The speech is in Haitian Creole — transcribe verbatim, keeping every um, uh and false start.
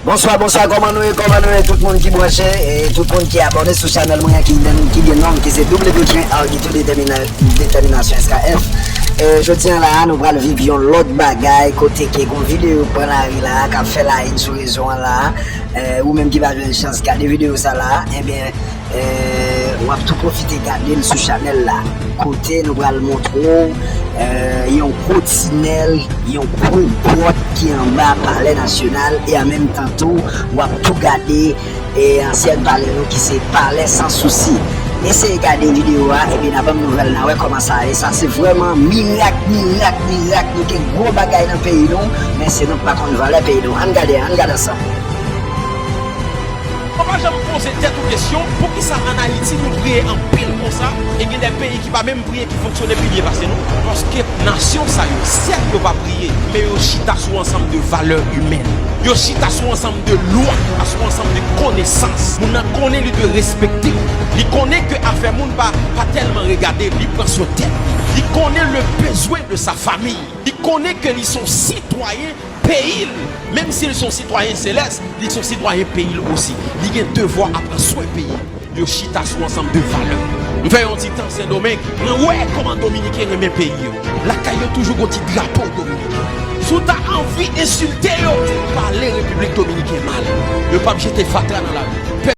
Bonswa, bonswa, kòman nou ye, kòman nou ye, tout moun ki branche, e tout moun ki abòne sou chanèl mwen an, ki gen, ki gen non, ki se W J R Guito Detèmina-, Detèminasyon S K F. E jodi an la, nou pral viv yon lòt bagay, kote ke gon videyo pran lari la, k ap fè la une sou rezo an la. E ou menm ki pa jwenn chans gade videyo sa la, ebyen, e, w ap tou pwofite gade l sou chanèl la. Kote nou pral montre w, e, yon kotinèl, yon gwo pòt ki anba Palè Nasyonal e an menm tan tou, w ap tou gade, e, ansyèn palè nou ki se Palè Sans Souci. Eseye gade videyo a, epi n a ban m nouvèl, n a wè kòman sa ye. Sa se vrèman mirak, mirak, mirak. Nou gen gwo bagay nan peyi nou, men se nou k pa konn valè peyi nou. Ann gade, ann gade ansanm. Ou pa janm poze tèt ou kesyon, poukisa ann Ayiti nou priye anpil konsa, e gen de peyi ki pa menm priye, ki fonksyone pi byen pase nou? Paske nasyon sa yo, sèt yo pa priye, men yo chita sou ansanm de valè imèn. Yo chita sou ansanm de lwa, sou ansanm de konesans. Moun nan konnen li dwe respekte. Li konnen ke afè moun pa, pa tèlman regade, li pran swen tèt li. Li konnen le bezwen de sa famiy. Li konnen ke li se yon sitwayen peyi l. Menm si l se yon sitwayen selès, li se yon sitwayen peyi l osi. Li gen devwa a pran swen peyi l. Yo chita sou ansanm de valè. M fè yon ti tan Sendomeng, mwen wè kòman Dominiken renmen peyi yo. Lakay yo toujou gon ti drapo Dominiken. Si w ta anvi ensilte yo, pale Repiblik Dominiken mal. Yo p ap jete fatra nan lari.